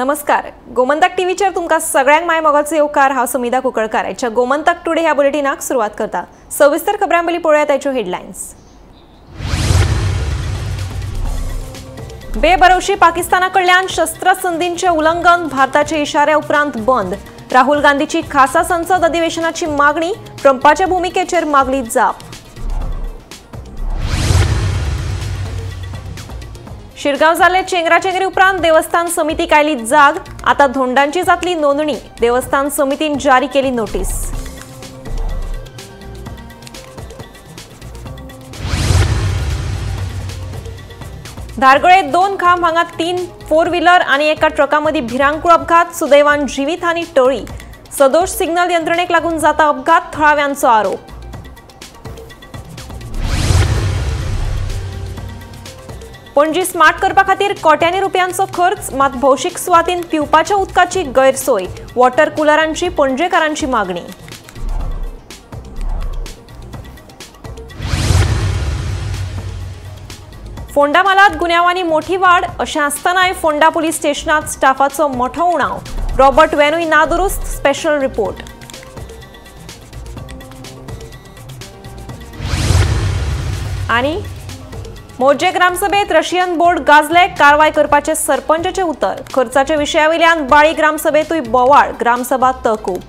नमस्कार, गोमंतक टीव्हीचेर तुमकां सगळ्यांक my मोगाचो येवकार। हांव समिधा कुंकळकार। आयच्या गोमंतक टुडे ह्या बुलेटिनाक सुरवात करता। सविस्तर खबरां पयलीं पळोवया ताच्यो हेडलायन्स। बेभरवशी पाकिस्ताना कडल्यान शस्त्रसंधींचें उल्लंघन, भारताच्या इशाऱ्या उपरांत बंद। राहुल गांधीची खासा संसद अधिवेशनाची मागणी, ट्रंपाच्या भूमिकेचेर मागली जाप। शिरगांव जाल्ले चेंगराचेंगरी उपरांत देवस्थान समितीक आयली जाग, आता धोंडांची जातली नोंदणी, देवस्थान समितीन जारी केली नोटीस। धारगळे 2 खांब हांगा 3 फोर व्हीलर आणि एका ट्रकामदी भिरांकूळ अपघात, सुदैवान जीवितहानी टळ्ळी। सदोष सिग्नल यंत्रणेक लागून जाता अपघात, थळाव्यांचो आरोप। पणजी स्मार्ट करपा खातीर कोट्यांनी रुपयांचो खर्च, मात भौशीक सुवातीन पिवपाच्या उदकाची गैरसोय, वॉटर कुलरांची पणजेकारांची मागणी। फोंडा म्हालांत गुन्यांवांनी मोठी वाड, अशें आसतनाय फोंडा पुलीस स्टेशनांत स्टाफाचो मोठो उणाव, रॉबर्ट वॅनूय नादुरुस्त, स्पेशल रिपोर्ट। आनी मोरजे ग्रामसभेत रशियन बोर्ड गाजले, कारवाय करपाचे सरपंचाचे उतर, खर्चाच्या विशयावयल्यान बाळी ग्रामसभेतूय बोवाळ, ग्रामसभा तहकूब।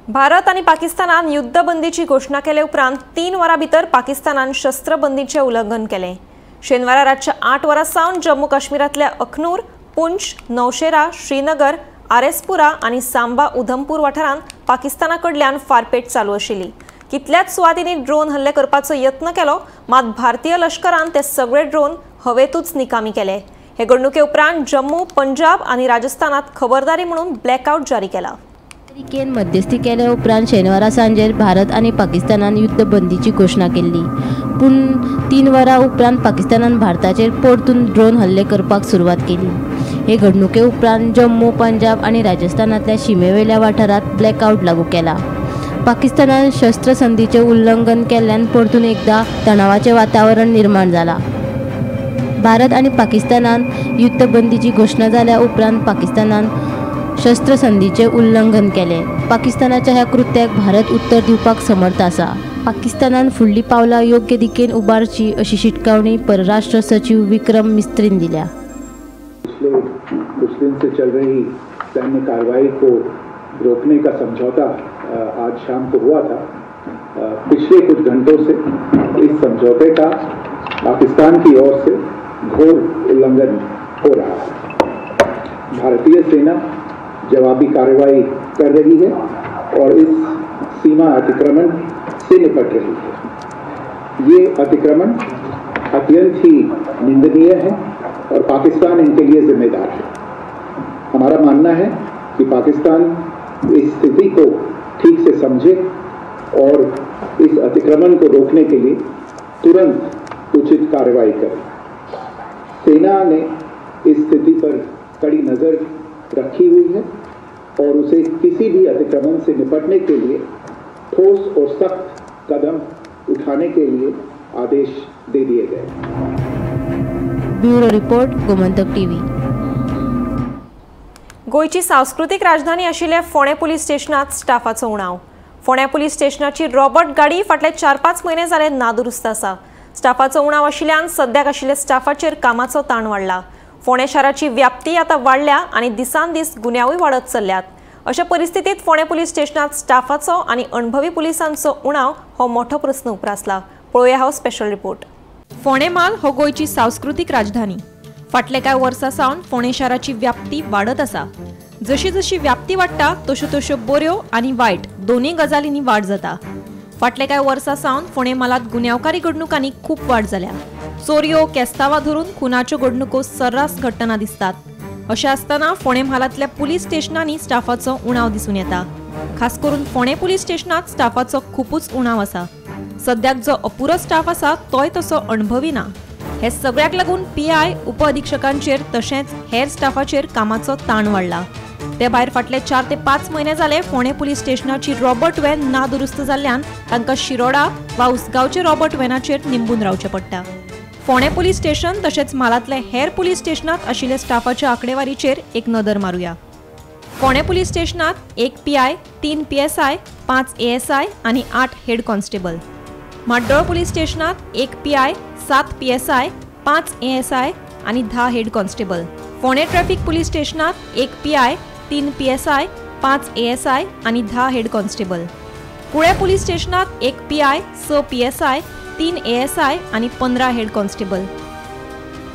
भारत आनी पाकिस्तानान युद्धबंदीची घोशणा केले उपरांत 3 वरां भितर पाकिस्तानान शस्त्रबंदीचें उल्लंघन केलें। शेनवारा रातच्या 8 वरां सावन जम्मू काश्मीरांतल्या अखनूर, पुंछ, नौशेरा, श्रीनगर, आरेसपुरा आनी सांबा उधमपूर वाठारांत पाकिस्ताना कडल्यान फारपेट चालू आशिल्ली। कितल्याच सुवातींनी ड्रोन हल्ले करपाचो यत्न केलो, मात भारतीय लश्करान ते सगळे ड्रोन हवेतूच निकामी केले। हे घडणुके उपरांत जम्मू, पंजाब आनी राजस्थानात खबरदारी म्हणून ब्लॅकआउट जारी केला। अमेरिकेन मध्यस्थी केल्या उपरांत शेनवारा सांजेर भारत आनी पाकिस्तानान युद्धबंदीची घोशणा केल्ली, पूण 3 वरां उपरांत पाकिस्तानान भारताचेर परतून ड्रोन हल्ले करपाक सुरवात केली। हे घडणुके उपरांत जम्मू, पंजाब आनी राजस्थानांतल्या शिमेवेल्या वाठारांत ब्लॅकआउट लागू केला। पाकिस्तानान शस्त्रसंधीचें उल्लंघन केल्ल्यान परतून एकदा तणावाचें वातावरण निर्माण जालां। भारत आनी पाकिस्तानान युद्धबंदीची घोशणा जाल्या उपरांत पाकिस्तानान शस्त्रसंधीचें उल्लंघन केलें। पाकिस्तानाच्या ह्या कृत्याक भारत उत्तर दिवपाक समर्थ आसा। पाकिस्तानान फुडलीं पावलां योग्य दिकेन उबारची अशी शिटकावणी परराष्ट्र सचीव विक्रम मिस्त्रीन दिल्या। पिछले कुछ दिन से चल रही सैन्य कार्रवाई को रोकने का समझौता आज शाम को हुआ था। पिछले कुछ घंटों से इस समझौते का पाकिस्तान की ओर से घोर उल्लंघन हो रहा है। भारतीय सेना जवाबी कार्रवाई कर रही है और इस सीमा अतिक्रमण से निपट रही है। ये अतिक्रमण अत्यंत ही निंदनीय है और पाकिस्तान इनके लिए जिम्मेदार है। हमारा मानना है कि पाकिस्तान इस स्थिति को ठीक से समझे और इस अतिक्रमण को रोकने के लिए तुरंत उचित कार्रवाई करे। सेना ने इस स्थिति पर कड़ी नज़र रखी हुई है और उसे किसी भी अतिक्रमण से निपटने के लिए ठोस और सख्त कदम उठाने के लिए आदेश दे दिए गए। Bureau report, Gomantak TV. गोंयची सांस्कृतीक राजधानी आशिल्ल्या फोंडें पुलीस स्टेशनांत स्टाफाचो उणाव। फोंडें पुलीस स्टेशनाची रॉबर्ट गाडी फाटले 4-5 म्हयने जाले नादुरुस्त आसा। स्टाफाचो उणाव आशिल्ल्यान सद्याक आशिल्ल्या स्टाफाचेर कामाचो ताण वाडला। फोंडें शाराची व्याप्ती आतां वाडल्या आनी दिसान दीस गुन्यांवूय वाडत चल्ल्यात। अशा परिस्थितीत फोंडें पुलीस स्टेशनांत स्टाफाचो आनी अणभवी पुलिसांचो उणाव हो मोठो प्रस्न उप्रासला। पळोवया हो स्पेशल रिपोर्ट। फोंडें म्हाल हो गोंयची सांस्कृतीक राजधानी। फाटले कांय वर्सां सावन फोंडें शाराची व्याप्ती वाडत आसा। जशी जशी व्याप्ती वाडटा तश्यो तश्यो बऱ्यो आनी वायट दोनूय गजालींनी वाड जाता। फाटले कांय वर्सां सावन फोंडें म्हालांत गुन्यांवकारी घडणुकांनी खूब वाड जाल्या। चोरयो, केस्तांवां धरून खुनाच्यो घडणुको सर्रास घडटना दिसतात। अशें आसतना फोंडें म्हालांतल्या पुलीस स्टेशनांनी स्टाफाचो उणाव दिसून येता। खास करून फोंडें पुलीस स्टेशनांत स्टाफाचो खुबूच उणाव आसा। सद्याक जो अपुरो स्टाफ आसा तोय तसो अणभवी ना। हे सगळ्याक लागून पीआय, उपअधिक्षकांचेर तशेंच हेर स्टाफाचेर कामाचो ताण वाडला। ते भायर फाटले 4 ते 5 म्हयने जाले फोंडें पुलीस स्टेशनाची रॉबर्ट वॅन नादुरुस्त जाल्ल्यान तांकां शिरोडा वा उसगांवचे रॉबर्ट वॅनाचेर निंबून रावचें पडटा। फोंडें पुलीस स्टेशन तशेंच म्हालांतले हेर पुलीस स्टेशनांत आशिल्ल्या स्टाफाच्या आंकडेवारीचेर एक नदर मारुया. फोंडें पुलीस स्टेशनांत 1 PI, 3 PSI, 5 ASI आनी 8 हेड कॉन्स्टेबल. म्हाड्डोळ पुलीस स्टेशनांत 1 PI, 7 PSI, 5 ASI आनी 10 head constable. Ponda traffic police स्टेशनांत 1 PI, 3 PSI, 5 ASI आनी 10 हेड कॉन्स्टेबल. कुळे पुलीस स्टेशनांत 1 PI, 6 PSI, 3 ASI आनी 15 हेड कॉन्स्टेबल.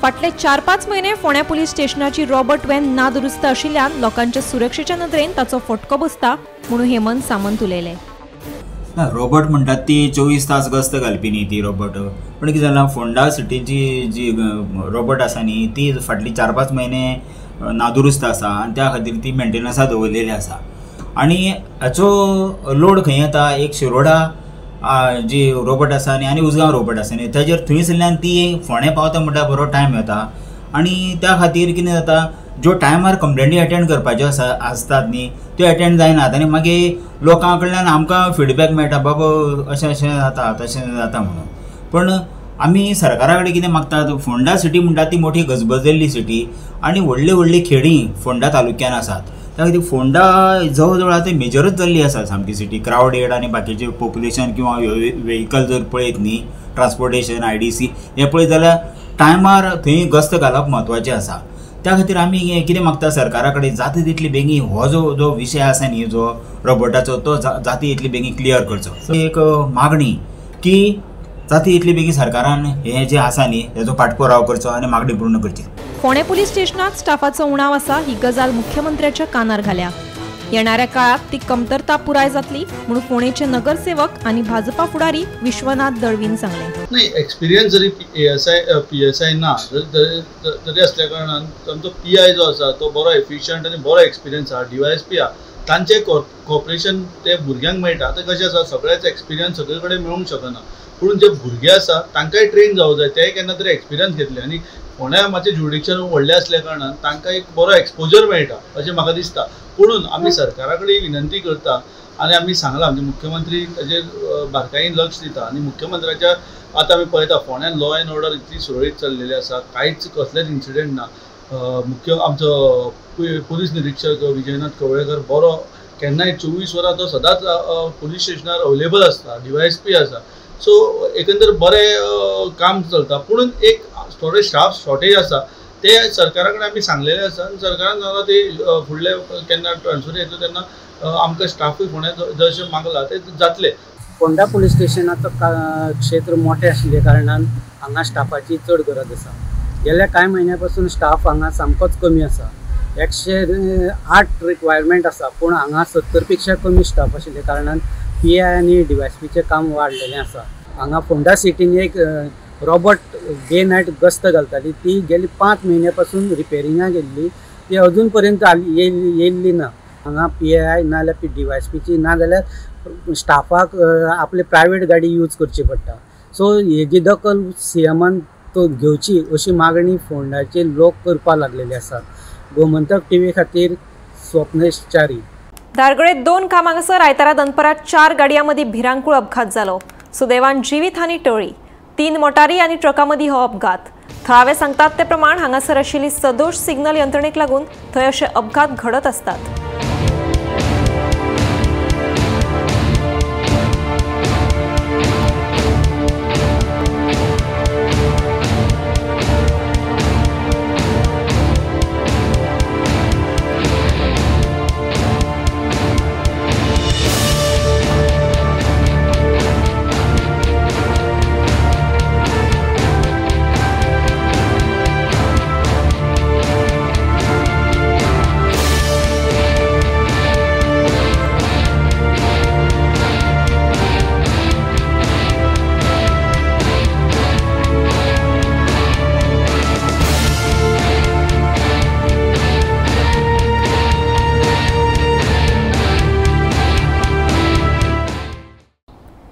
फाटले 4-5 म्हयने फोंड्या पुलीस स्टेशनाची रॉबर्ट वॅन नादुरुस्त आशिल्ल्यान लोकांच्या सुरक्षेच्या नदरेन ताचो फटको बसता म्हणून हेमंत सामंत उलयले. ना, रॉबर्ट म्हणटात ती 24 तास गस्त घालपी न्ही ती रॉबर्ट. पूण कितें जालां, फोंडा सिटीची जी रॉबर्ट आसा न्ही ती फाटली 4-5 म्हयने नादुरुस्त आसा आनी त्या खातीर ती मेंटेनन्सा दवरलेली आसा. आनी हाचो लोड खंय येता, एक शिरोडा जी रोबोट आसा न्ही आनी उजगांव रोबोट आसा न्ही, ताजेर थंयसरल्यान ती फोंडें पावता म्हणटा बरो टायम येता. आनी त्या खातीर कितें जाता, ज्यो टायमार कंप्लेनी एटेंड करपाच्यो आसा आसतात न्ही त्यो एटेंड जायनात आनी मागीर लोकां कडल्यान आमकां फिडबॅक मेळटा, बाबा अशें अशें जाता तशें जाता म्हणून. पूण आमी सरकारा कडेन कितें मागतात, फोंडा सिटी म्हणटा ती मोठी गजबजल्ली सिटी आनी व्हडली व्हडली खेडीं फोंडा तालुक्यान आसात. त्या खातीर फोंडा जवळ जवळ आतां मेजरच जाल्ली आसा सामकी सिटी, क्रावडेड आनी बाकीचे पॉप्युलेशन किंवा वेहिकल जर पळयत न्ही, ट्रान्सपोर्टेशन IDC हें पळयत जाल्यार टायमार थंय गस्त घालप म्हत्वाचें आसा. त्या खातीर आमी कितें मागता सरकारा कडेन, जाता तितली बेगीन हो जो जो विशय आसा न्ही जो रोबोटाचो तो जाता तितली बेगीन क्लियर करचो. एक मागणी की जाता तितली बेगीन सरकारान हें जें आसा न्ही हेजो पाठपुराव करचो आनी मागणी पूर्ण करची. फोंडें पुलीस स्टेशनांत स्टाफाचो उणाव आसा ही गजाल मुख्यमंत्र्याच्या कानार घाल्या. येणाऱ्या काळात ती कमतरता पुराय जातली म्हणून फोंडेचे नगरसेवक आनी भाजपा फुडारी विश्वनाथ दळवीन सांगले. नाही, एक्सपिरियन्स जरी ASI PSI ना तरी असल्या कारणान आमचो PI जो आसा तो बरो एफिशियंट आनी बरो एक्सपिरियन्स आसा. DYSP आसा, तांचे कॉपरेशन ते भुरग्यांक मेळटा. आतां कशें आसा, सगळेच एक्सपिरियन्स सगळे कडेन मेळूंक शकना, पूण जे भुरगे आसा तांकांय ट्रेन जावं जाय, ते केन्ना तरी एक्सपिरियन्स घेतले आनी फोंड्या मातशें ज्युरिडिक्शन व्हडलें आसल्या कारणान तांकां एक बरो एक्सपोजर मेळटा अशें म्हाका दिसता. पुणून आमी सरकारा कडेन विनंती करता आनी आमी सांगलां, म्हणजे मुख्यमंत्री ताजेर बारकायेन लक्ष दिता आनी मुख्यमंत्र्याच्या आतां आमी पळयता फोंड्यान लॉ एंड ऑर्डर इतली सुरळीत चल्लेली आसा, कांयच कसलेच इन्सिडंट ना. मुख्य आमचो पुलीस निरीक्षक विजयनाथ कवळेकर बरो केन्नाय 24 वरां तो सदांच पुलीस स्टेशनार अवेलेबल आसता, DYSP आसा. सो एकंदर बरें काम चलता, पुणून एक थोडे स्टाफ शॉर्टेज आसा ते सरकारा कडेन आमी सांगलेले आसा आनी सरकारान सांगलां ते फुडले केन्ना ट्रान्सफर येतले तेन्ना आमकां स्टाफूय फोंड्या जशें मागला ते जातले. फोंडा पुलीस स्टेशनाचो क्षेत्र मोठें आशिल्ल्या कारणान हांगा स्टाफाची चड गरज आसा. गेल्या कांय म्हयन्या पासून स्टाफ हांगा सामकोच कमी आसा. 108 रिक्वायरमेंट आसा, पूण हांगा 70 पेक्षा कमी स्टाफ आशिल्ल्या कारणान PI आनी DYSPचें काम वाडलेलें आसा. हांगा फोंडा सिटीन एक रॉबर्ट डे नायट गस्त घालताली, ती गेली 5 म्हयन्या पासून रिपेरिंगाक गेल्ली, ती अजून पर्यंत येयल्ली ना. हांगा PI ना जाल्यार DYSPची ना जाल्यार स्टाफाक आपली प्रायवेट गाडी यूज करची पडटा. सो हेजी दखल CMन तो घेवची अशी मागणी फोंडाचे लोक करपाक लागलेले आसात. गोमंतक TV खातीर स्वप्नेश च्यारी. धारगळे 2 कामांगसर आयतारा दनपरात 4 गाडयांमदीं भिरांकूळ अपघात जालो. सुदैवान जिवीतहानी टळ्ळी. 3 मोटारी आनी ट्रकामदीं हो अपघात. थळावे सांगतात ते प्रमाण हांगासर आशिल्ली सदोष सिग्नल यंत्रणेक लागून थंय अशे अपघात घडत आसतात.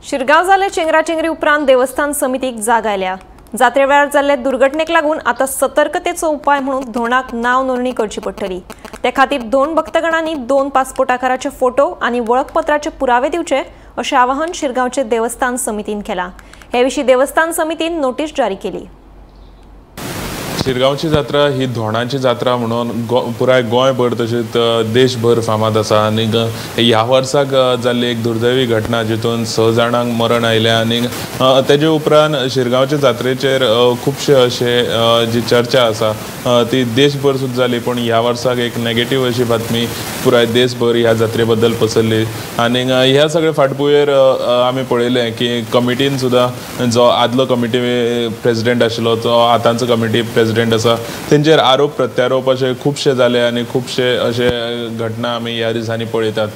शिरगांव जाल्ले चेंगराचेंगरी उपरांत देवस्थान समितीक जाग आयल्या. जात्रे वेळार जाल्ले दुर्घटनेक लागून आतां सतर्कतेचो उपाय म्हणून धोंडाक नांव नोंदणी करची पडटली. ते खातीर 2 भक्तगणांनी 2 पासपोर्ट आकाराचे फोटो आनी वळखपत्राचे पुरावे दिवचे अशें आवाहन शिरगांवचे देवस्थान समितीन केलां. हे विशीं देवस्थान समितीन नोटीस जारी केली. शिरगांवची जात्रा ही धोणाची जात्रा म्हणून पुराय गोंयभर तशेंच देशभर फामाद आसा आनी ह्या वर्साक जाल्ली एक दुर्दैवी घटना जितून 6 जाणांक मरण आयलें आनी तेजे उपरांत शिरगांवचे जात्रेचेर खुबशे अशे जी चर्चा आसा ती देशभर सुद्दां जाली, पूण ह्या वर्साक एक नेगेटीव अशी बातमी पुराय देशभर ह्या जात्रे बद्दल पसरली आनी ह्या सगळे फाटभुंयेर आमी पळयलें की कमिटीन सुद्दां जो आदलो कमिटी प्रेजिडेंट आशिल्लो तो आतांचो कमिटी प्रेजिडेंट आसा तेंचेर आरोप प्रत्यारोप अशे खुबशे जाले आनी खुबशे अशे घटना आमी ह्या दिसांनी पळयतात.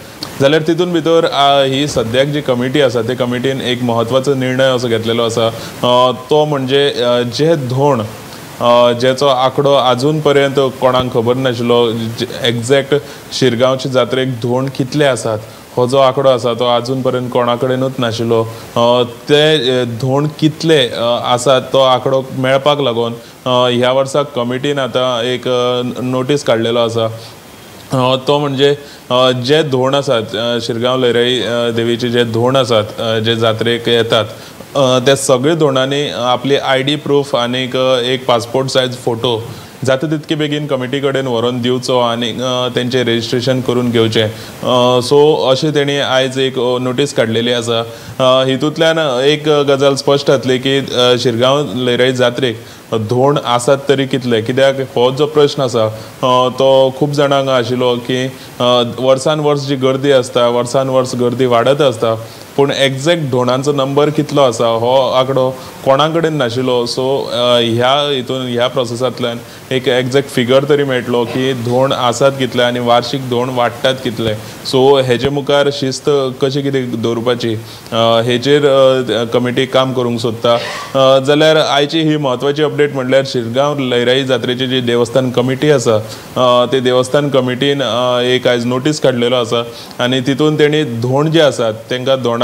जाल्यार तितून भितर ही सद्याक जी कमिटी आसा ते कमिटीन एक म्हत्वाचो निर्णय असो घेतलेलो आसा, तो म्हणजे जे धोण ज्याचो आंकडो अजून पर्यंत कोणाक खबर नाशिल्लो, एग्जॅक्ट शिरगांवचे जात्रेक धोण कितले आसात हो जो आंकडो आसा तो अजून पर्यंत कोणा कडेनूच नाशिल्लो. ते धोण कितले आसात तो आंकडो मेळपाक लागून ह्या वर्सा कमिटीन आतां एक नोटीस काडलेलो आसा, तो म्हणजे जे धोण आसात शिरगांव लयराई देवीचे जे धोण आसात जे जात्रेक येतात त्या सगळे धोणांनी आपली I D proof आनीक एक पासपोर्ट सायज फोटो जाता तितके बेगीन कमिटी कडेन व्हरोन दिवचो आनी तेंचें रेजिस्ट्रेशन करून घेवचें. सो अशें तेणी आयज एक नोटीस काडलेली आसा. हितूंतल्यान एक गजाल स्पश्ट जातली की शिरगांव लयराई जात्रेक धोण आसात तरी कितले, कित्याक हो जो प्रश्न आसा तो खूब जाणांक आशिल्लो की वर्सान वर्स जी गर्दी आसता वर्सान वर्स गर्दी वाडत आसता पूण एग्जॅक्ट धोणांचो नंबर कितलो आसा हो आंकडो कोणा कडेन नाशिल्लो. सो ह्या हितून ह्या प्रोसेसांतल्यान एक एग्जॅक्ट फिगर तरी मेळटलो की धोण आसात कितले आनी वार्षीक धोण वाडटात कितले. सो हेजे मुखार शिस्त कशी कितें दवरपाची हेचेर कमिटी काम करूंक सोदता. जाल्यार आयची ही म्हत्वाची अपडेट म्हणल्यार शिरगांव लयराई जात्रेची जी देवस्थान कमिटी आसा ते देवस्थान कमिटीन एक आयज नोटीस काडलेलो आसा आनी तितून तेणी धोण जे आसात तांकां धोणांक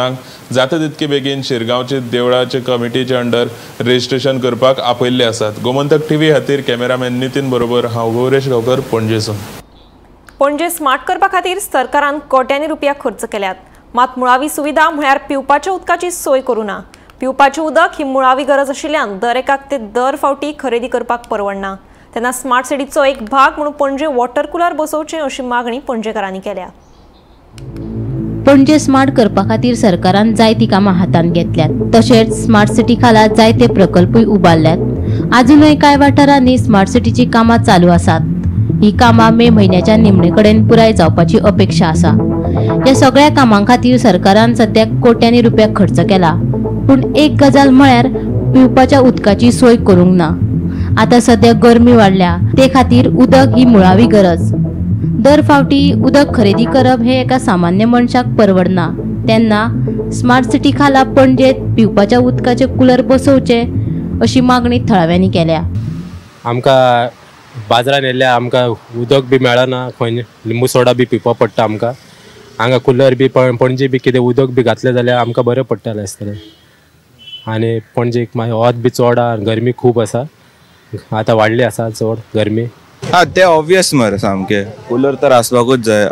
जाता तितके बेगीन शिरगांवचे देवळाचे कमिटीचे अंडर रजिस्ट्रेशन करपाक आपयल्ले आसात. गोमंतक टीव्ही खातीर कॅमेरामॅन नितीन बरोबर हांव गौरेश गांवकर, पणजेसून. पणजे स्मार्ट करपा खातीर सरकारान कोट्यांनी रुपया खर्च केल्यात, मात मुळावी सुविधा म्हळ्यार पिवपाच्या उदकाची सोय करूं ना. पिवपाचें उदक ही मुळावी गरज आशिल्ल्यान दर एकाक ते दर फावटी खरेदी करपाक परवडना. तेन्ना स्मार्ट सिटीचो एक भाग म्हणून पणजे वॉटर कुलर बसोवचें अशी मागणी पणजेकारांनी केल्या. पणजे स्मार्ट करपा खातीर सरकारान जायतीं कामां हातांत घेतल्यात, तशेंच स्मार्ट सिटी खाला जायते प्रकल्पूय उबारल्यात. आजुनूय कांय वाठारांनी स्मार्ट सिटीची कामां चालू आसात. ही कामां मे म्हयन्याच्या निमणे कडेन पुराय जावपाची अपेक्षा आसा. ह्या सगळ्या कामां खातीर सरकारान सद्याक कोट्यांनी रुपया खर्च केला, पूण एक गजाल म्हळ्यार पिवपाच्या उदकाची सोय करूंक ना. आतां सद्या गरमी वाडल्या, ते खातीर उदक ही मुळावी गरज. दर फावटी उदक खरेदी करप हे एका सामान्य मनशाक परवडना. तेन्ना स्मार्ट सिटी खाला पणजेत पिवपाच्या उदकाचे कुलर बसोवचे अशी मागणी थळाव्यांनी केल्या. आमकां बाजारान येयल्यार आमकां उदक बी मेळना, खंय लिंबू सोडा बी पिवपाक पडटा आमकां. हांगा कुलर बी पणजे बी कितें उदक बी घातलें जाल्यार आमकां बरें पडटलें आसतलें. आनी पणजेक मागीर वत बी चड आहा, गरमी खूब आसा, आतां वाडली आसा चड गरमी. हा ते ऑब्वियस मरे, सामके कुलर तर आसपाकूच जाय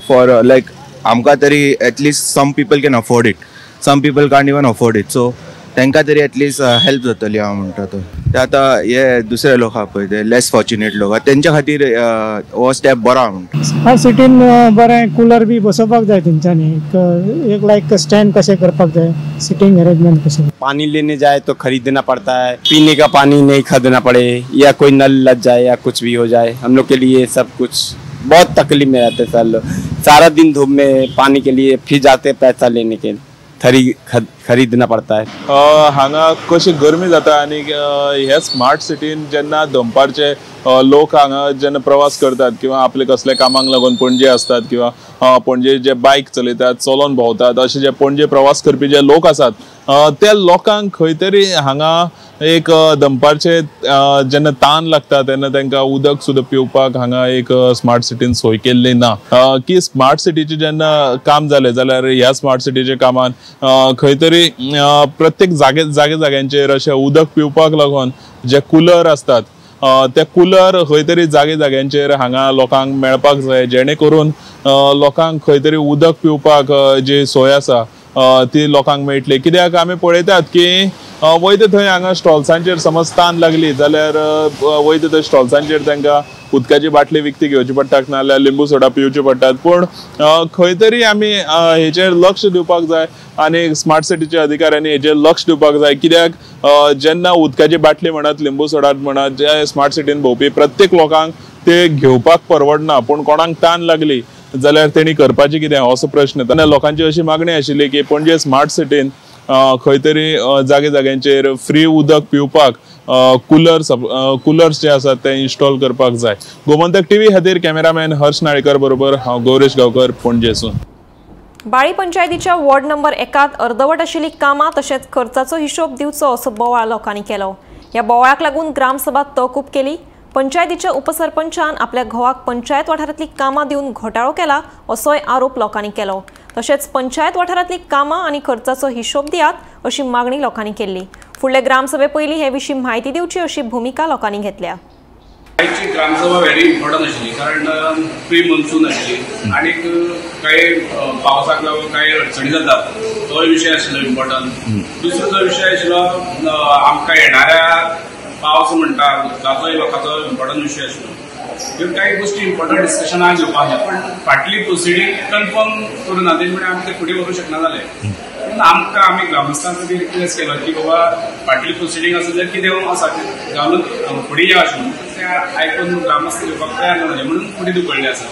फॉर लायक आमकां तरी at least some people can afford it, some people can't even afford it, so तांकां तरी एटलिस्ट हेल्प जातली हांव म्हणटा तो. ते आतां हे दुसरे लोक आहा पळय ते लेस फॉर्च्युनेट लोक आहा तेंच्या खातीर हो स्टेप बरो आहा म्हणटा. स्मार्ट सिटीन बरें कुलर बी बसोवपाक जाय तेंच्यांनी, एक लायक स्टँड कशें करपाक जाय, सिटींग अरेंजमेंट कशें. पानी लेने जाए तो खरीदना पड़ता है, पीने का पानी नहीं खरीदना पड़े या कोई नल लग जाए या कुछ भी हो जाए, हम लोग के लिए सब कुछ बहुत तकलीफ में रहते सर लोग. सारा दिन धूप में पानी के लिए फिर जाते पैसा लेने के, थरी खरीदना पड़ता है. हांगा कशी गरमी जाता आनी ह्या स्मार्ट सिटीन जेन्ना दनपारचे लोक हांगा जेन्ना प्रवास करतात किंवा आपले कसले कामाक लागून पणजे आसतात किंवा पणजे जे बायक चलयतात चलोन भोंवतात अशे जे पणजे प्रवास करपी जे लोक आसात त्या लोकांक खंय तरी हांगा एक दनपारचे जेन्ना तान लागता तेन्ना तांकां उदक सुद्दां पिवपाक हांगा एक स्मार्ट सिटीन सोय केल्ली ना. की स्मार्ट सिटीचें जेन्ना काम जालें जाल्यार ह्या स्मार्ट सिटीच्या कामान खंय तरी प्रत्येक जागे जागे जाग्यांचेर अशें उदक पिवपाक लागून जे कुलर आसतात ते कुलर खंय तरी जागे जाग्यांचेर हांगा लोकांक मेळपाक जाय, जेणे करून लोकांक खंय तरी उदक पिवपाक जी सोय आसा ती लोकांक मेळटली. कित्याक आमी पळयतात की वयता थंय हांगा स्टॉल्सांचेर समज तान लागली जाल्यार वयता थंय स्टॉल्सांचेर तांकां उदकाची बाटली विकती घेवची पडटा, नाजाल्यार लिंबू सोडा पिवचे पडटात. पूण खंय तरी आमी हेचेर लक्ष दिवपाक जाय आनी स्मार्ट सिटीच्या अधिकाऱ्यांनी हेचेर लक्ष दिवपाक जाय. कित्याक जेन्ना उदकाची बाटली म्हणत, लिंबू सोडा म्हणत, जे स्मार्ट सिटीन भोंवपी प्रत्येक लोकांक ते घेवपाक परवडना, पूण कोणाक तान लागली जाल्यार तेणी करपाचें कितें असो प्रश्न. तेन्ना लोकांची अशी मागणी आशिल्ली की पणजे स्मार्ट सिटीन खंय तरी जागे जाग्यांचेर फ्री उदक पिवपाक कुलर्स जे आसात ते इन्स्टॉल करपाक जाय. गोमंतक टीव्ही खातीर कॅमेरामॅन हर्ष नाळेकर बरोबर हांव गौरेश गांवकर, पणजेसून. बाळी पंचायतीच्या वॉर्ड नंबर 1 अर्दवट आशिल्ली कामां तशेंच खर्चाचो हिशोब दिवचो असो बोवाळ लोकांनी केलो. ह्या बोवाळाक लागून ग्रामसभा तहकूब केली. पंचायतीच्या उपसरपंचान आपल्या घोवाक पंचायत वाठारांतली कामां दिवन घोटाळो केला असोय आरोप लोकांनी केलो. तशेंच पंचायत वाठारांतली कामां आनी खर्चाचो हिशोब दियात अशी मागणी लोकांनी केल्ली. फुडले ग्रामसभे पयलीं हे विशीं म्हायती दिवची अशी भुमिका लोकांनी घेतल्या. आयची ग्रामसभा व्हेरी इम्पॉर्टंट आशिल्ली, कारण प्री मॉन्सून आशिल्ली आनी कांय पावसाक लागून कांय अडचणी जातात तोय विशय आशिल्लो इम्पॉर्टंट. दुसरो जो विशय आशिल्लो आमकां येणाऱ्या पावस म्हणटा उदकाचोय लोकांचो इम्पॉर्टंट विशय आशिल्लो. ह्यो कांय गोश्टी इम्पॉर्टंट डिस्कशनाक घेवपाक जाय, पूण फाटली प्रोसिडींग कन्फर्म करूं ना तेजे मुळे आमी ते फुडें व्हरूंक शकना जाले. पूण आमकां आमी ग्रामस्थांक बी रिक्वेस्ट केलो की बाबा फाटली प्रोसिडींग आसा जाल्यार कितें आसा तें घालून फुडें या अशें म्हणून तें आयकून ग्रामस्थ घेवपाक तयार ना जाले म्हणून फुडें धुकळ्ळें आसा.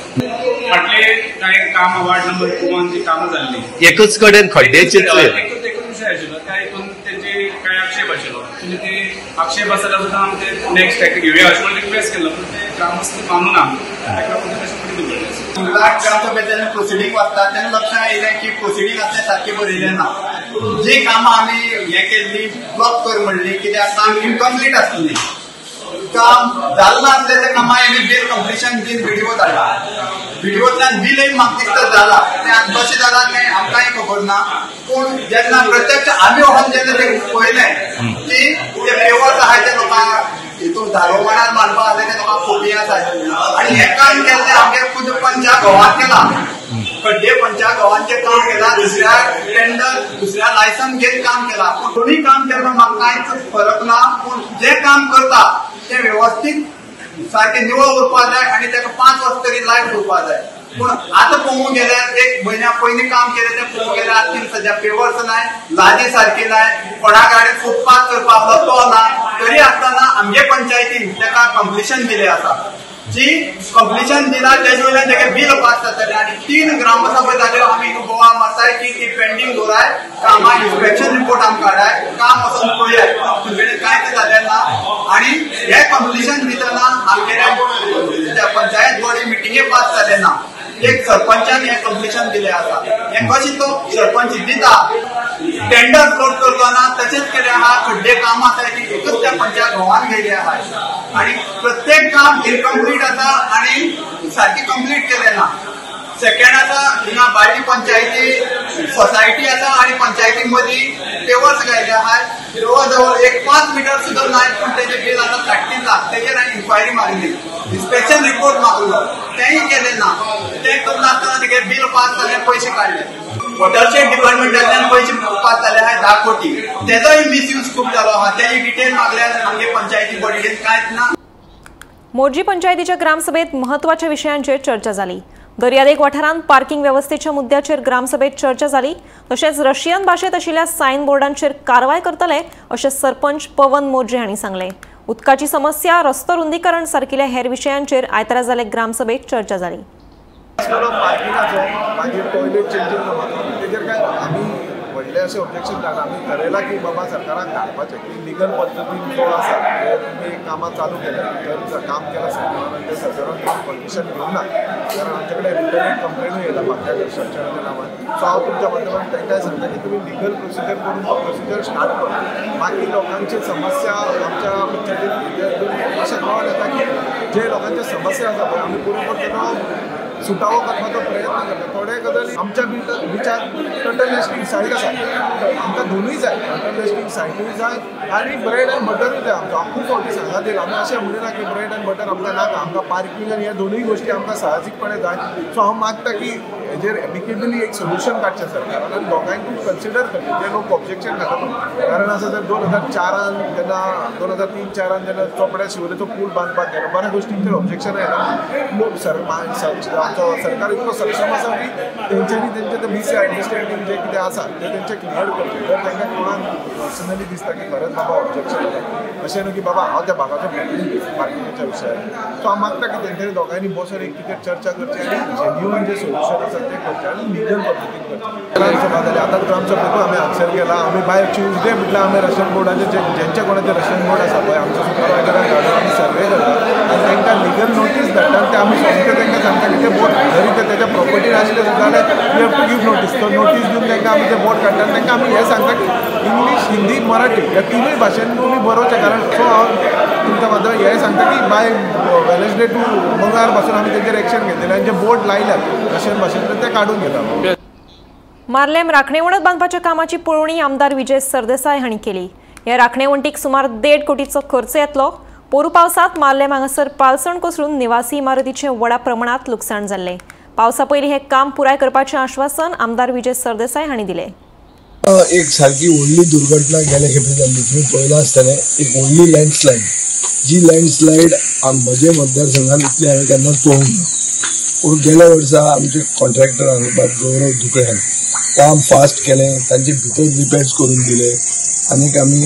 फाटले कांय कामां वार्ड नंबर 2 जी कामां जाल्लीं एकच कडेन खड्ड्याचेर एकूच विशय आशिल्लो, त्या हितून तेंचे कांय आक्षेप आशिल्लो, म्हणजे ते आक्षेप आसा जाल्यार सुद्दां आमी ते नेक्स्ट ताका घेवया अशें म्हणून रिक्वेस्ट केल्लो, पूण ते ग्रामस्थ मानूना ताका लागून ते तशें फुडें धुकळ्ळें आसा. ग्रामसभेत जेन्ना प्रोसिडींग वाचता तेन्ना लक्षांत येयलें की प्रोसिडींग आसलें सारकें बरयलें ना. जी कामां आमी हें केल्ली ब्लॉक कर म्हणली कित्याक काम इनकम्प्लीट आसली, काम जालें नासलें त्या कामां आमी बील कंप्लिशन बील विडिओ धाडला, विडिओंतल्यान बिलय म्हाका दिसता जाला, तें कशें जालां तें आमकांय खबर ना. पूण जेन्ना प्रत्यक्ष आमी वचून जेन्ना तें पळयलें की ते पेवर्स आहाय ते लोकांक हितून धारोमाणार मारपा आसले ते लोकांक खोपी आसा आनी हें काम केल्लें आमगे खुद पंचा घोवान केलां, खड्डे पंचा घोवांचें काम केलां, दुसऱ्या टेंडर दुसऱ्या लायसन्स घेत काम केलां. पूण दोनूय काम केलें म्हाका कांयच फरक ना, पूण जें काम करता तें वेवस्थीत सारकें निवळ उरपा जाय आनी ताका 5 वर्स तरी लायफ उरपा जाय. पूण आतां पळोवंक गेल्यार एक म्हयन्या पयलीं काम केलें तें पळोवंक गेल्यार आतां सद्या पेवर्स नाय, लादी सारकी नाय, कोणा गाडी फुटपाथ करपाक आसलो तो ना, तरी आसतना आमगे पंचायतीन ताका कंप्लिशन दिलें आसा. जी कंप्लिशन दिला तेजे वयल्यान ताका बील पास जातलें आनी 3 ग्रामसभा जाल्यो आमी गोवा मारताय की ती पेंडींग दवराय, कामां इन्स्पेक्शन रिपोर्ट आमकां हाडाय, काम वचून पळयाय, तुमगेलें कांयच जालें ना. आनी हें कंप्लिशन दितना आमगेल्या पंचायत बॉडी मिटिंगे पास जालें ना, एक सरपंचान हें कंप्लिशन दिलें आसा. हें कशें तो सरपंच दिता टेंडर फ्लोट करतना तशेंच केलें आहा, खड्डे काम आसा ती एकच त्या पंचायत घोवान गेली आहा आनी प्रत्येक काम इनकम्प्लीट आसा आनी सारकें कंप्लीट केलें ना. सेकंड आसा हिंगा बाळी पंचायती सोसायटी आसा आनी पंचायती मदीं पेवर्स घायले आहात जवळ जवळ एक 5 मिटर सुद्दां नाय, पूण तेजें बील आतां 3.5 लाख, तेजेर हांवें इन्क्वायरी मारिल्ली, इन्स्पेक्शन रिपोर्ट मागलो, तेंय केलें ना. तें करनासतना तेगे बील पास जालें, पयशे काडले. वॉटरशेड डिपार्टमेंटांतल्यान पयशे पास जाले आहात 10 कोटी, तेजोय मिसयूज खूब जालो आहा, तेजी डिटेल मागल्यार आमगे पंचायती बॉडीन कांयच ना. मोरजी पंचायतीच्या ग्रामसभेत महत्वाच्या विशयांचेर चर्चा जाली. दर्यादेग वाठारांत पार्किंग वेवस्थेच्या मुद्द्याचेर ग्रामसभेत चर्चा जाली. तशेंच रशियन भाशेंत आशिल्ल्या सायन बोर्डांचेर कारवाय करतले अशें सरपंच पवन मोरजे हांणी सांगलें. उदकाची समस्या, रस्तो रुंदीकरण सारकिल्या हेर विशयांचेर आयतारा जाल्ले ग्रामसभेत चर्चा जाली. पार्किंगाचो मागीर टॉयलेट चेंजींग तेजेर काय आमी व्हडलें अशें ऑब्जेक्शन जालें. आमी ठरयलां की बाबा सरकाराक धाडपाचें की लिगल पद्दतीन जो आसा ते तुमी कामां चालू केल्या तर काम केलां सरकारान ते सरकारान परमिशन घेवंक ना, कारण आमचे कडेन रिटर्न कंप्लेनूय येयला फाटल्या कन्स्ट्रक्शनाच्या नांवान. सो हांव तुमच्या माध्यमांत तांकांय सांगता की तुमी लिगल प्रोसिजर करून प्रोसिजर स्टार्ट करा. बाकी लोकांची समस्या आमच्या पंचायतीन अशें कळोन येता की जे लोकांच्यो समस्या आसा पळय आमी बरोबर तेका सुटावो करपाचो प्रयत्न करता. थोडे गजाली आमच्या विचार टर्टल नेस्टिंग सायट आसा, आमकां दोनूय जाय, टर्टल नेस्टिंग सायटूय जाय आनी ब्रेड एंड बटरूय जाय. आमकां खूब फावटी सांगत येयला आमी अशें म्हणिना की ब्रेड एंड बटर आमकां नाका, आमकां पार्किंग आनी ह्या दोनूय गोश्टी आमकां साहजीकपणे जाय. सो हांव मागता की हेजेर एमिकेबली एक सोल्युशन काडचें सरकारान आनी दोगांयकूय कन्सिडर करचें जे लोक ऑब्जेक्शन घालता. कारण आसा जर 2004 जेन्ना 2003-4 जेन्ना चोपड्या शिवोलेचो पूल बांदपाक गेलो बऱ्या गोश्टींचेर ऑब्जेक्शन आयला. लोक आमचो सरकार इतलो सक्षम आसा की तेंच्यांनी तेंचे ते मिसअंडरस्टँडींग जे कितें आसा तें तेंचें क्लियर करचें. जर तांकां कोणाक पर्सनली दिसता की खरेंच बाबा ऑब्जेक्शन आसा अशें न्हू की बाबा हांव त्या भागाचो प्रतिनिधी पार्किंगाच्या विशयार, सो हांव मागता की तेंच्यांनी दोगांयनी बसून एक कितें चर्चा करची आनी जेन्युअन जें सोल्युशन आसा तें करचें आनी लिगल पद्दतीन करचें. ग्रामसभा जाली, आतां ग्रामसभेकूय आमी आन्सर केला. आमी बाय ट्युजडे म्हटल्यार आमी रेशन बोर्डाचे जेंच्या कोणाचें रेशन बोर्ड आसा पळय आमच्या सुपरवायजराक धाडून आमी सर्वे करता आनी तांकां लिगल नोटीस धाडटा आनी ते आमी सोमते तांकां सांगता की ते बोर्ड जरी ते तेच्या प्रॉपर्टीर आसले सुद्दां जाल्यार you have to give notice. तो नोटीस दिवन तांकां आमी ते बोर्ड काडटा आनी तांकां आमी हें सांगता की इंग्लीश, हिंदी, मराठी ह्या तिनूय भाशेन तुमी बरोवचें. कारण सो हांव तुमच्या माध्यमांत हें सांगता की बाय वेनसडे टू मंगळार पासून आमी तेंचेर एक्शन घेतलें आनी जे बोर्ड लायल्यात रशियन भाशेंतल्यान ते काडून घेता. मार्लेम राखणे वणत बांदपाच्या कामाची पळोवणी आमदार विजय सरदेसाय हांणी केली. ह्या राखणे वण्टीक सुमार 1.5 कोटीचो खर्च येतलो. पोरू पावसांत मार्लेम हांगासर पालसण कोसळून निवासी इमारतीचें व्हडा प्रमाणांत लुकसाण जाल्लें. पावसा पयलीं हें काम पुराय करपाचें आश्वासन आमदार विजय सरदेसाय हांणी दिलें. एक सारकी व्हडली दुर्घटना गेले खेपे जाल्ली तुमी पळयलां आसतलें. एक व्हडली लँडस्लायड, जी लँडस्लायड म्हजे मतदारसंघात इतली हांवें केन्नाच पळोवंक ना. पूण गेल्या वर्सा आमचे कॉन्ट्रॅक्टरान गौरव दुकळ्यान काम फास्ट केलें, तांचे भितर रिपेर्स करून दिले आनीक आमी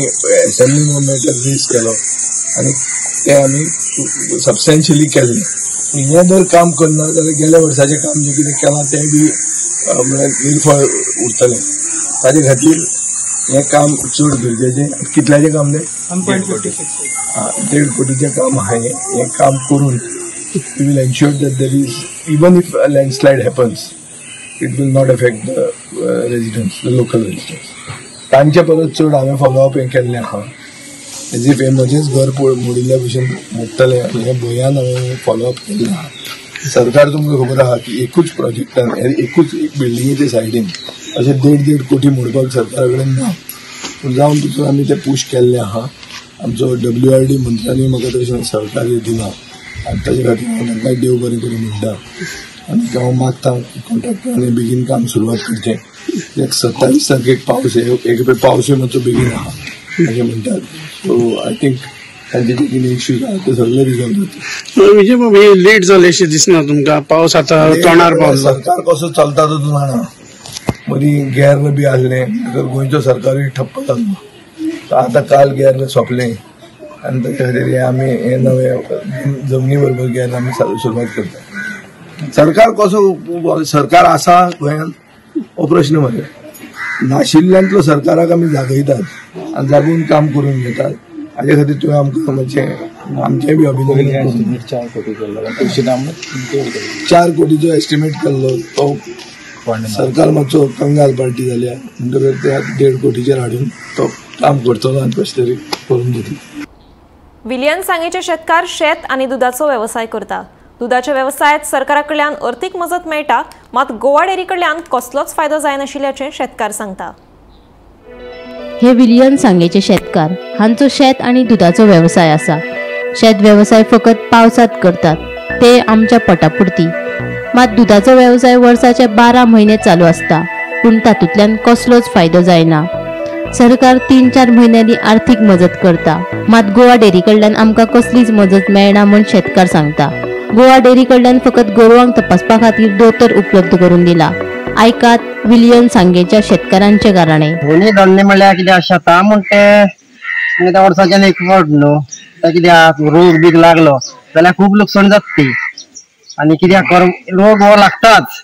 एसेंब्ली मॅटर रेज केलो आनी ते आमी सबस्टेन्शियली केल्लें. हें जर काम करना जाल्यार गेल्या वर्साचें काम जें कितें केलां तें बी म्हळ्यार निर्फळ उरतलें. ताजे खातीर हें काम चड गरजेचें. कितल्याचें काम तें? 1.5 कोटीचें काम आहा. हें काम करून we will ensure that there is, even if a landslide happens, it will not affect the residents, the local residents. तांचे परत चड हांवें फॉलोअप हें केल्लें आहा. एज if हें म्हजेंच घर मोडिल्ल्या भशेन मोडटलें हें भंयान हांवें फॉलोअप केल्लें आहा. सरकार तुमकां खबर आहा की एकूच प्रोजेक्टान, एकूच एक बिल्डिंगेच्या सायडीन अशें 1.5-1.5 कोटी मोडपाक सरकारा कडेन ना. पूण जावन तितून आमी तें पूश केल्लें आहा. आमचो WRD मंत्र्यांनी म्हाका तशें सहकार्य दिलां आनी ताजे खातीर हांव तांकांय देव बरें करूं म्हणटा. आनी हांव मागता कॉन्ट्रॅक्टरांनी बेगीन काम सुरवात करचें. एक 27 तारखेक पावस एक पावसूय मातसो बेगीन आहा अशें म्हणटात. सो I think तांचे जे कितें इश्यूज आहा ते सगळे रिजॉल्व जातले. विजय बाब, हे लेट जालें अशें दिसना तुमकां? पावस आतां तोंडार पावलो. सरकार कसो चलता तो तूं जाणा. मदीं गेर्र बी आसलें तर गोंयचो सरकारूय ठप्प जाल्लो. आतां काल गेर्र सोंपलें आनी ताच्या खातीर हें आमी हें नवें जमनी बरोबर गेर्र आमी सुरवात करता. सरकार कसो सरकार आसा गोंयांत हो प्रश्न मरे. नाशिल्ल्यांतलो सरकाराक आमी जागयतात आनी जागून काम करून घेतात. हाजे खातीर तुवें आमकां मातशें आमचेंय बी अभिनंदन. 4 कोटीचो एस्टिमेट केल्लो तो सरकार मातसो कंगाल पार्टी जाल्या म्हणटकर ते 1.5 कोटीचेर हाडून तो काम करतलो आनी कशें तरी करून दितलो. विलियन सांगेचे शेतकार शेत आनी दुदाचो वेवसाय करता. दुदाच्या वेवसायांत सरकारा कडल्यान अर्थीक मजत मेळटा, मात गोवा डेअरी कडल्यान कसलोच फायदो जायनाशिल्ल्याचें शेतकार सांगता. हे विलियन सांगेचे शेतकार हांचो शेत आनी दुदाचो वेवसाय आसा. शेत वेवसाय फकत पावसांत करतात, ते आमच्या पोटापुरती. मात दुदाचो वेवसाय वर्साचे 12 म्हयने चालू आसता, पूण तातूंतल्यान कसलोच फायदो जायना. सरकार 3-4 म्हयन्यांनी आर्थीक मजत करता, मात गोवा डेअरी कडल्यान आमकां कसलीच मजत मेळना म्हूण शेतकार सांगता. गोवा डेअरी कडल्यान फकत गोरवांक तपासपा खातीर दोतोर उपलब्ध करून दिला. आयकात विलियन सांगेच्या शेतकारांचे गाराणें. दोनी धंदे म्हणल्यार कित्याक शेतां म्हण ते वर्साच्यान एक फावट न्हू, ते कित्याक रोग बीग लागलो जाल्यार खूब लुकसाण जाता ती. आनी कित्याक रोग हो लागताच,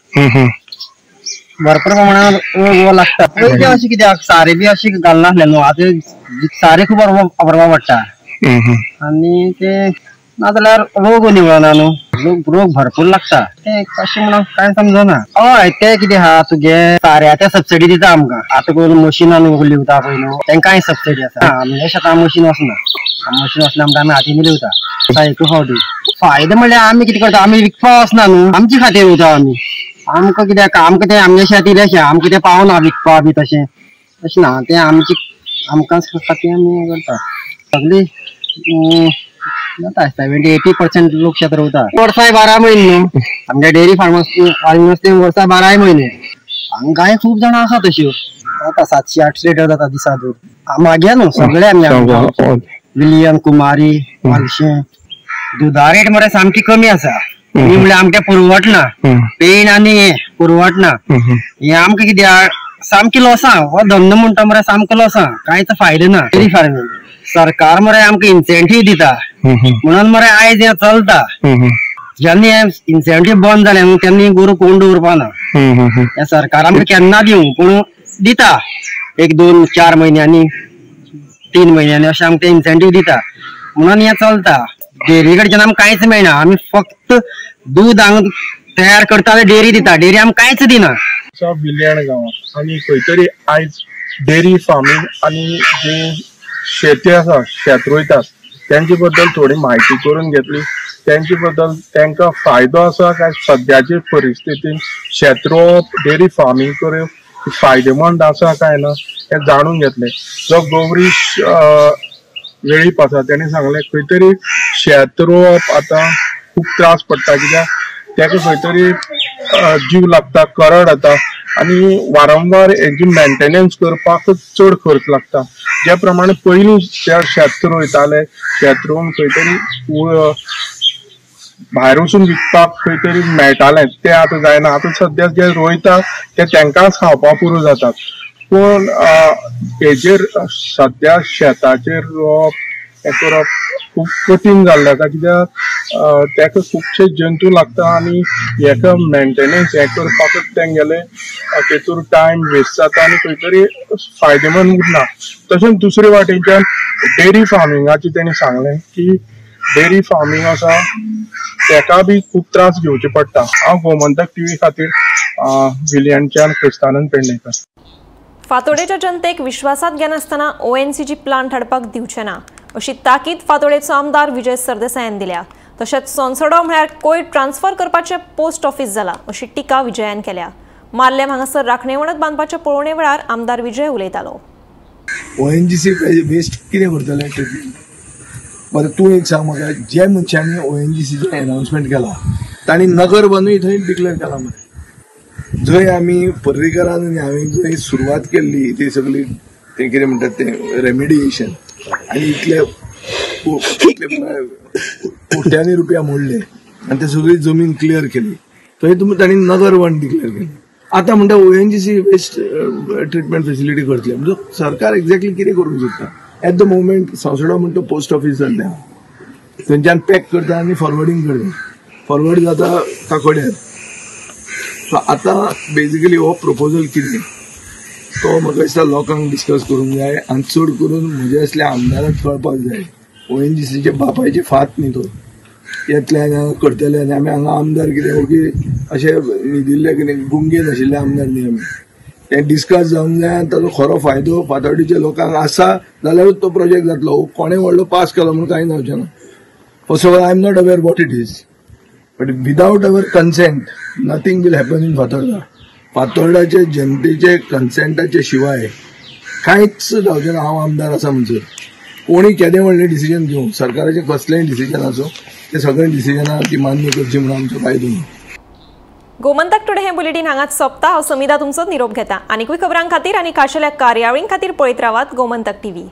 भरपूर प्रमाणात रोग हो लागता. पयलीं अशें कित्याक सारें बी अशें घालनासलें न्हू, आतां सारें खूब वापरपा पडटा आनी ते नाजाल्यार रोग निवळना न्हू, रोग भरपूर लागता. ते कशें म्हणून कांय समजना. हय, ते कितें आहा तुगे साऱ्याचे सबसिडी दिता आमकां. आतां कोण मशिनान लिवता पळय न्हू, तेंकांय सबसिडी आसा. आमगे शेतां मशीन वचना, मशीन वचना म्हणटा आमी हातीन लिवता एक फावटी. फायदो म्हणल्यार आमी कितें करता, आमी विकपा वचना न्हू, आमचे खातीर वता आमी. आमकां कित्याक आमकां तें आमगे शेत इल्लेशें आमकां तें पावना विकपा बी तशें तशें ना. तें आमचे आमकां खातीर आमी करता. सगळी जाता 70-80% लोक शेत रोवता. वर्साय 12 म्हयने न्हू आमगे डेअरी फार्मर्स ते वर्सा 12 म्हयने. हांगाय खूब जाणां आसा तश्यो जाता 700-800 लिटर जाता दिसा दूद. मागे न्हू सगळे आमगे विलियम कुमारी मालशें दुदा रेट मरे सामकी कमी आसा. म्हणल्यार आमकां पुरवटना पेन आनी हे पुरवटना हे आमकां कित्याक सामकी लॉसां. हो धंदो म्हणटा मरे सामको लॉसां, कांयच फायदो ना. डेअरी फार्मींग सरकार मरे आमकां इन्सेंटीव दिता म्हणून मरे आयज हें चलता. जेन्ना हें इन्सेंटीव बंद जालें न्हू तेन्ना गोरू कोण दवरपा ना. हें सरकार आमकां केन्ना दिवं पूण दिता 1-2-4 म्हयन्यांनी 3 म्हयन्यांनी अशें आमकां इन्सेंटीव दिता म्हणून हें चलता. डेअरी कडच्यान आमकां कांयच मेळना. आमी फक्त दूद हांगा तयार करता डेअरी दिता, डेअरी आमकां कांयच दिना. विलियण गांवांत आनी खंय तरी आयज डेअरी फार्मींग आनी जी शेती आसा शेत रोयतात तेंचे बद्दल थोडी म्हायती करून घेतली. तेंचे बद्दल तांकां फायदो आसा काय सद्याचे परिस्थितीन शेत रोवप डेअरी फार्मींग करप फायदेमंद आसा काय ना हें जाणून घेतलें. जो गौरीश वेळीप आसा तेणें सांगलें खंय तरी शेत रोवप आतां खूब त्रास पडटा कित्याक ताका खंय तरी जीव लागता, करड जाता आनी वारंवार हेजी मेंटेनन्स करपाकच चड खर्च लागता. ज्या प्रमाणे पयलीं शेत रोयताले शेत रोवन खंय तरी भायर वचून विकपाक खंय तरी मेळटालें तें आतां जायना. आतां सद्या जे रोयता ते तांकांच खावपाक पुरो जातात. पूण हेजेर सद्या शेताचेर रोवप हें करप खूब कठीण जाल्लें आसा कित्याक ताका खुबशे जंतू लागता आनी हेका मेंटेनन्स हें करपाकच तेंगेले तेतूर टायम वेस्ट जाता आनी खंय तरी फायदेमंद उरना. तशेंच दुसरे वाटेच्यान डेअरी फार्मिंगाचें तेणी सांगलें की डेअरी फार्मींग आसा तेका बी खूब त्रास घेवचे पडटा. हांव गोमंतक टीव्ही खातीर विलियनच्यान क्रिस्तानंद पेडणेकर. फातोडेच्या जनतेक विश्वासात घेनासतना ONCG plant हाडपाक दिवचे ना अशी ताकीद फातोडेचो आमदार विजय सरदेसायान दिल्या. तशेंच सोनसडो म्हळ्यार कोयर ट्रान्सफर करपाचें पोस्ट ऑफिस जाला अशी टिका विजयान केल्या. मार्लेम हांगासर राखणे वणत बांदपाच्या पळोवणे वेळार आमदार विजय उलयतालो. ONGC waste कितें करतले ट्रिटमेंट? बरें तूं एक सांग म्हाका, जे मनशांनी ONGCचें अनाउन्समेंट केलां तांणी नगर बनूय थंय डिक्लेअर केलां मरे. जंय आमी पर्रीकरान आनी हांवें जंय सुरवात केल्ली ती सगळी तें कितें म्हणटात तें रेमिडिएशन आनी इतले कोट्यांनी रुपया मोडले आनी ते सगळी जमीन क्लियर केली थंय तुमी तांणी नगर वन डिक्लेअर केली. आतां म्हणटा ONGC waste treatment facility करतले. म्हणजे सरकार एक्झॅक्टली कितें करूंक सोदता? एट the moment Sansoda म्हणटा पोस्ट ऑफिस जाल्लें आहा, थंयच्यान पॅक करता आनी फॉरवर्डींग करता, फॉरवर्ड जाता काकोड्यार. सो आतां बेजिकली हो प्रपोजल कितें तो म्हाका दिसता लोकांक डिस्कस करूंक जाय आनी चड करून म्हजे असल्या आमदाराक कळपाक जाय. ONGCचे बापायची फात न्ही तो येतले आनी हांगा करतले आनी आमी हांगा आमदार कितें ओगी अशें न्हिदिल्ले कितें गुंगे नाशिल्ले आमदार न्ही आमी. तें डिस्कस जावंक जाय आनी ताचो खरो फायदो फातोर्डीच्या लोकांक आसा जाल्यारूच तो प्रोजेक्ट जातलो. कोणें व्हडलो पास केलो म्हणून कांय जावचें ना. First of all I am not aware what it is, but without our consent nothing will happen in Fatorda. फातोर्डाचे जनतेचे कन्सेंटाचे शिवाय कांयच जावचें ना. हांव आमदार आसा म्हणसर कोणी केदें व्हडलें डिसिजन घेवं, सरकाराचें कसलेंय डिसिजन आसूं, ते सगळे डिसिजनां ती मान्य करची म्हणून आमचो कायदो ना. गोमंतक टुडे हे बुलेटीन हांगाच सोंपता. हांव समिधा तुमचो निरोप घेता. आनीकूय खबरां खातीर आनी खाशेल्या कार्यावळीं खातीर पळयत रावात गोमंतक टीव्ही.